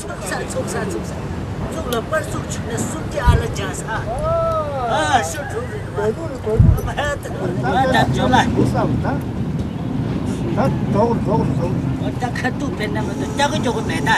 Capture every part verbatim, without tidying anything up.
ཚུགས་ས་ཚུགས་ས་ཚུགས་ས། ཚུགས་ལ་པར་ཚུགས་བྱུང་ན་གསུམ་གྱི་ཨ་ལ་རྒྱག་ས། ཨ་ཤོ་གྲུབ་རེད་བ། ཨ་མ་ཧ་ད་ཨ་ད་ཇོ་ལ། ད་ད་ཁ་ཐུག་བེད་ན་མ་ད་ལྕག་གི་ཇོ་གི་མེད་ད།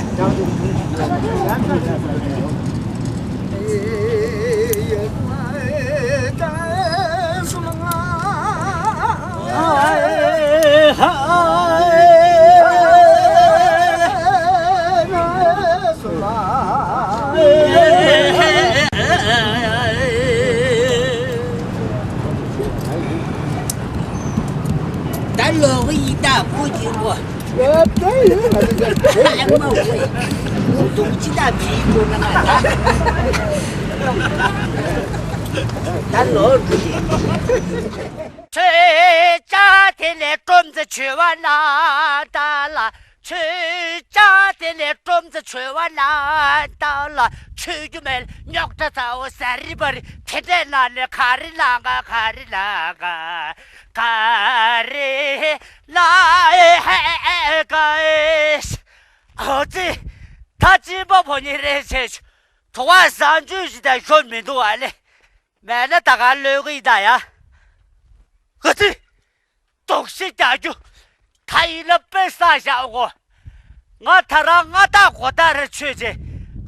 ད་ལོག་ཡིན་ད་ཁོ་གྱིས་གོ། ཨ་མ་ཝེ། ཁོ་དུང་ཅི་ད་བྲིས་གོ་ན་ང་ད། ད་ལོག་འགྲོ་གི། ཆོས་ཅག་དེ་ལས་སྒྲོམ་རྩེ་ཆོས་བ་ན་ད་ལ། ཆོས་ཅག་དེ་ལས་སྒྲོམ་རྩེ་ཆོས་བ་ན་ད་ལ། ཆོས་རྒྱུ་མེད་རྙོག་དྲ་ཚ་བོ་ཟ་རི་བ་རི་དེ་འདྲས་ན་ནས་ག་རི་ལ་ག་ག་རི་ལ་ག་ག་རི་ལ་ཨེ་ཧེ་ཨེ་ཨེ་ག་ཨེ། ཨོ་ཙི། ད་སྤྱི་པ་ཕོ་ཉི་རེད་ཆེ་ཆུ། དོ་བ་བཟང་ཆུ་ཞིག་དང་ཤོར་མི་འདུག་ཨ་ལེ། མེད་ན་ད་ག་ལོས་གི་ཡིན་ད་ཡ། ཨོ་ཙི། དོགས་གཞི་རྒྱག་རྒྱུ། ད་ཡིན་ན་དཔེ་བསགས་བཞག་གོ། ང་ད་རང་ང་ད་གོ་ད་རེ་ཆོས་རྗེ།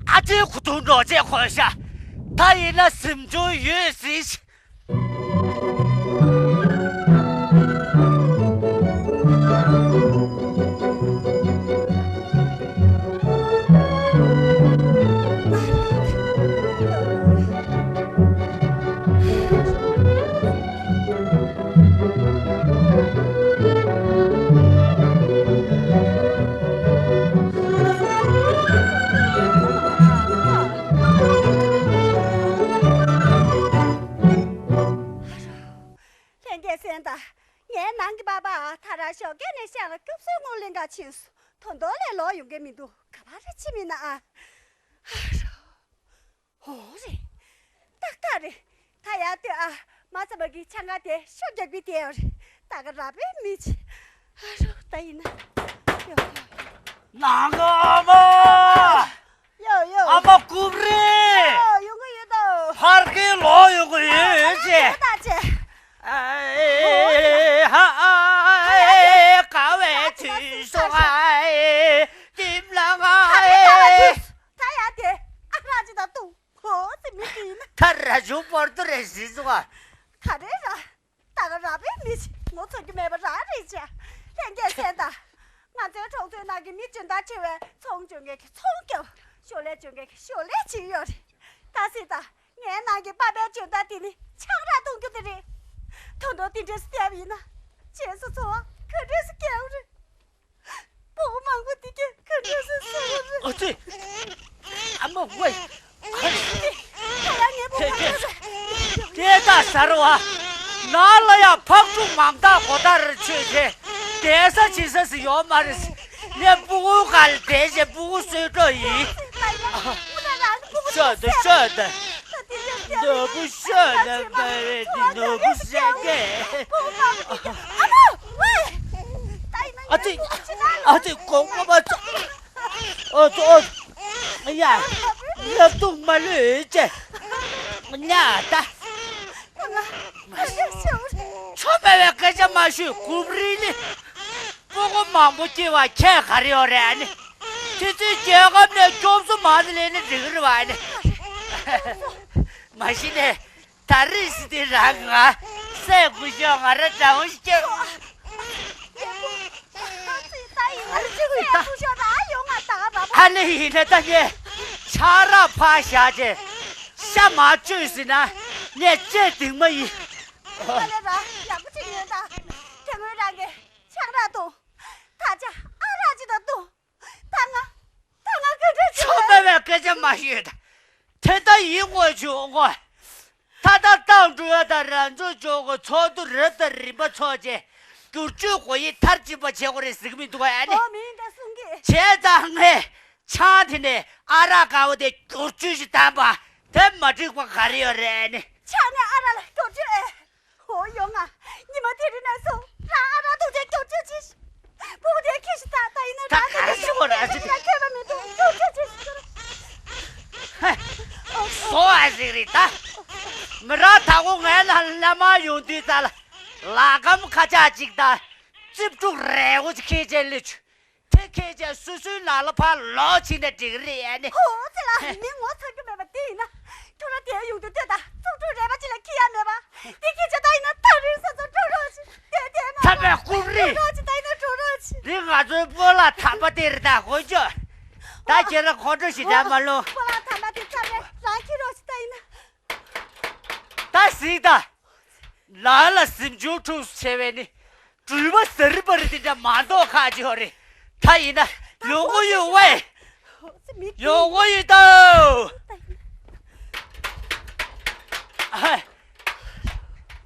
ཨ་ཅེ་ཁུ་ཐུ་འགྲོ་ཅེས་གོ་ཤ། ད་ཡིན་ན་སེམས་ཆུང་ཡོད་སྲིད། ལྷན་རྒྱས་གསན་དང་། ངའི་ནང་གི་པ་པ་ད་ར་ཞོགས་ཀས་ནས་ཤག་ལ་སྐྱུག་སྲོལ་སྔོན་གླིང་ག་ཕྱིན་སོང་། དོན་དོ་ལས་ལོག་ཡོང་གི་མི་འདུག་ག་པར་ཕྱིན་མིན་ན་ཨ། ཧ་རོ། འོ་རེད། ཏག་ཏག་རེད། ད་ཡར་ལྟོས་ཨ། མ་ཚ་བ་གི་ཆང་ཁ་དེ་ཤོ་རྒྱག་པའི་དེ་ཡོད་རེད། ད་ག་ར་པའི་མི་ཆེ། ཨ་རོ་ད་ཡིན་ན། ཡོ་ཡོ། ནང་གི་ཨ་མ། ཡོ་ཡོ། ཨ་མ་རྐུབ་རེད། ཡོ་ཡོང་གི་ཡོད་དོ། ཕར་གི་ལོག་ཡོང་གི་ཡོད་ཅེ། ད་ཅེ། ཨ་ཧ་ཨ་ཧ་ཀ་བའི་དུས་སུ་ཨ་ཏིམ་ལ་ང་ཨ། ད་ཡ་དེ་ཨ་ར་ཅི་ད་ཏུ། ཧོ་ཙི་མི་ཀི་ན། ད་ར་ཇུ་པོར་ཏུ་རེ་ཟི་ཟུ་ག་ག་རེ་ར། ད་ག་ར་པའི་མི་ངོ་ཚོད་ཀྱི་མེད་པ་ར་རེད་ཅེ། ལྷན་རྒྱས་གསན་དང་། ང་ཚོའི་གྲོང་ཚོའི་ནང་གི་མི་འཇོན་ཐང་ཆེ་བས་ཚོང་འཇོན་མཁན་གྱི་ཚོང་རྒྱབ། ཞོར་ལས་འཇོན་མཁན་གྱི་ཞོར་ལས་བྱེད་ཡོད་རེད། ད་སྲིད་ད་ངའི་ནང་གི་པ་ཕའི་འཇོན་ཐང་དེ་ནི་ཆང་རག་གཏོང་རྒྱུ་དེ་རེད། དོན་དུ་དེ་འདྲས་བསྡད་པ་ཡིན་ན་རྗེས་སུ་འཚོ་བ་ག་འདྲས་སུ་སྐྱེལ་བ་རེད། སྤོ་བོ་མང་པོ་འདི་གས་ག་འདྲས་སུ་སོང་བ་རེད། ཨ་ཙི། ཨ་མ་ཝེ། ད་ཡང་ངའི་སྤོ་བོ་མང་པོ་རེད། སྐད་གྲགས་གསར་བ། ནང་ལ་ཡང་ཕག་ཕྲུག་མང་དག་གོ་ད་རེ་ཆོས་ཆེ། བསྡད་ས་བྱེད་ས་ཟིག་ཡོད་མ་རེད། ངས་སྤུ་གུ་ག་ལ་བསྡད་བྱས་སྤུ་གུ་གསོད་འགྲོ་ཡིན། ཤོད་དོ་ཤོད་དོ། ནོར་བུ་ཤོད་ན་མ་རེད་འདི་ནོར་བུ་ཤོད་གས། ཨ་ཙི། ཨ་ཙི་གོང་མ་པ་ཙི། ཨོ་ཙི་ཨོ་ཙི། ཡ། ལབ་དུག་མ་ལུས་ཅེ། ཉ་ད། ཆོ་མེད་པའི་སྐད་ཆ་མ་ཤོད་གུབ་རི་ནི། སྤུ་གུ་མང་པོ་སྐྱེ་བ་ཁྱད་ག་རེ་ཡོད་རེད་ཨ་ནི། དེ་ཚོའི་རྒྱལ་ཁབ་ནས་སྐྱོབ་གསོ་མང་དུ་ལེན་ན་འགྲིག་གི་རེད་བ་ཨ་ནི། མ་གཞི་ནས་ད་རེས་སི་དེ་རང་ང་སྲས་སྐུ་ཞབས་ང་ར་འདྲ་བོ་ཞིག་སྐྱོབ། ཨ་ནི་ཡིན་ན་ད་ངས་ཆང་རག་ཕར་བཞག་བྱས་ཤ་མར་བཅོས་ཟིན་ན་ངས་ལྕེ་སྡིག་མ་ཡིན། ཨ་ལེ་ར་ཡག་པོ་ཅིག་ཡོད་ད། དེ་སྔོན་རང་གིས་ཆང་རག་འཐུང་། ད་ཆ་ཨ་རག་ཅིག་ད་འཐུང་། ད་ང་ད་ང་ག་འདྲ་བྱེད། ཆོ་མེད་པའི་སྐད་ཆ་མ་ཤོད་ད། དེ་ལྟ་ཡིན་དངོས་བྱུང་དངོས། ད་ལྟ་ཏང་ཀྲུང་དབྱང་དང་རང་ཚོ་ཇོ་གོ་ཚོགས་འདུ་རབ་དང་རིམ་པ་ཚོགས་རྗེས་བསྒྱུར་བཅོས་སྒོ་དབྱེ་མཐར་ཕྱིན་པ་བྱེད་དགོས་རེད་ཟེར་གི་མི་འདུག་ག་ཨ་ནི། ཨོ་མིན་ད་གསུང་གི། བྱས་ཙང་ངས་ཆང་དེ་ནས་ཨ་རག་དཀར་བོ་དེ་བསྒྱུར་བཅོས་ཤིག་བཏང་པ་དེ་མ་འགྲིག་པ་ག་རེ་ཡོད་རེད་ཨ་ནི། ཆང་ནས་ཨ་རག་ལ་བསྒྱུར་བཅོས་ཨེ། ཨོ་ཡོང་ང་། ཉི་མ་དེ་རིང་ནས་བཟུང་རང་ཨ་རག་འཐུང་ཆེད་སྐྱོར་བཅོས་བྱེད། སྤུ་གུ་དེ་ཁྱེར་ཤི་ད་ད་ཡིན་ན་ད་རང་ག་རེ་ཤི་བ་ར་ཨ་ཅི། ཁྱོད་ལ་ཁྱད་པར་མི་འདུག་སྐྱོར་བཅོས་བྱེད། རེད་ད། མི་ར་ད་གོ་ངའི་ལ་ལ་མ་ཡོང་དུས་ཙ་ལ། ལག་སྒམ་ཁ་ཆག་ཅིག་དང་། རྩིབ་ཕྲུག་རལ་གོ་ཅིག་ཁྱེར་བྱས་ལས་ཆུ། དེ་ཁྱེད་ཅག་སོ་སོའི་ནང་ལ་ཕར་ལོག་ཕྱིན་ན་འགྲིག་རེད་ཨ་ནི། ཧོ་ཙི་ལ་མི་ངོ་ཚ་རྒྱུ་མེད་པ་དེ་ཡིན་ན། ཁྱོད་རང་དེ་ཡོང་དུས་ལྟོས་དང་ཚོགས་དྲུག་རལ་པ་ཅིག་ལ་ཁྱི་ཡ་མེད་པ། དེ་ཁྱེད་ཅག་ད་ཡིན་ན་ཐག་རིང་ས་ཚོ་འགྲོ་རོགས་ཤིག་དེ་དེ་མ་ཚ་བའི་ཀུན་རེད། འགྲོ་རོགས་ཤིག་ད་ཡིན་ན་འགྲོ་རོགས་ཤིག་འདི་ང་ཚོའི་སྤོ་ལགས་དམ་པ་དེ་རེད་ད་ཧོ་ཅོ། ད་ཁྱེད་རང་ཁོང་ཁྲོ་ཞིག་དྲན་མ་ལོ། སྤོ་ལགས་དམ་པ་དེ་ཚ་བའི་རང་ཁྱི་རོགས་ཤིག་ད་ཡིན་ན། ད་གཟིགས་དང་། ལ་ལ་གཟིམ་ཆུང་ཁྲུགས་སུ་ཆེ་བས་ནི། སྦྲུལ་མ་ཟ་རི་པ་རི་དེ་འདྲ་མ་གཏོགས་ཁག་ཅིག་ཡོད་རེད། ད་ཡིན་ན་ཡོང་གོ་ཡོད་ཝེ། ཡོང་གོ་ཡོད་ད། ཧ།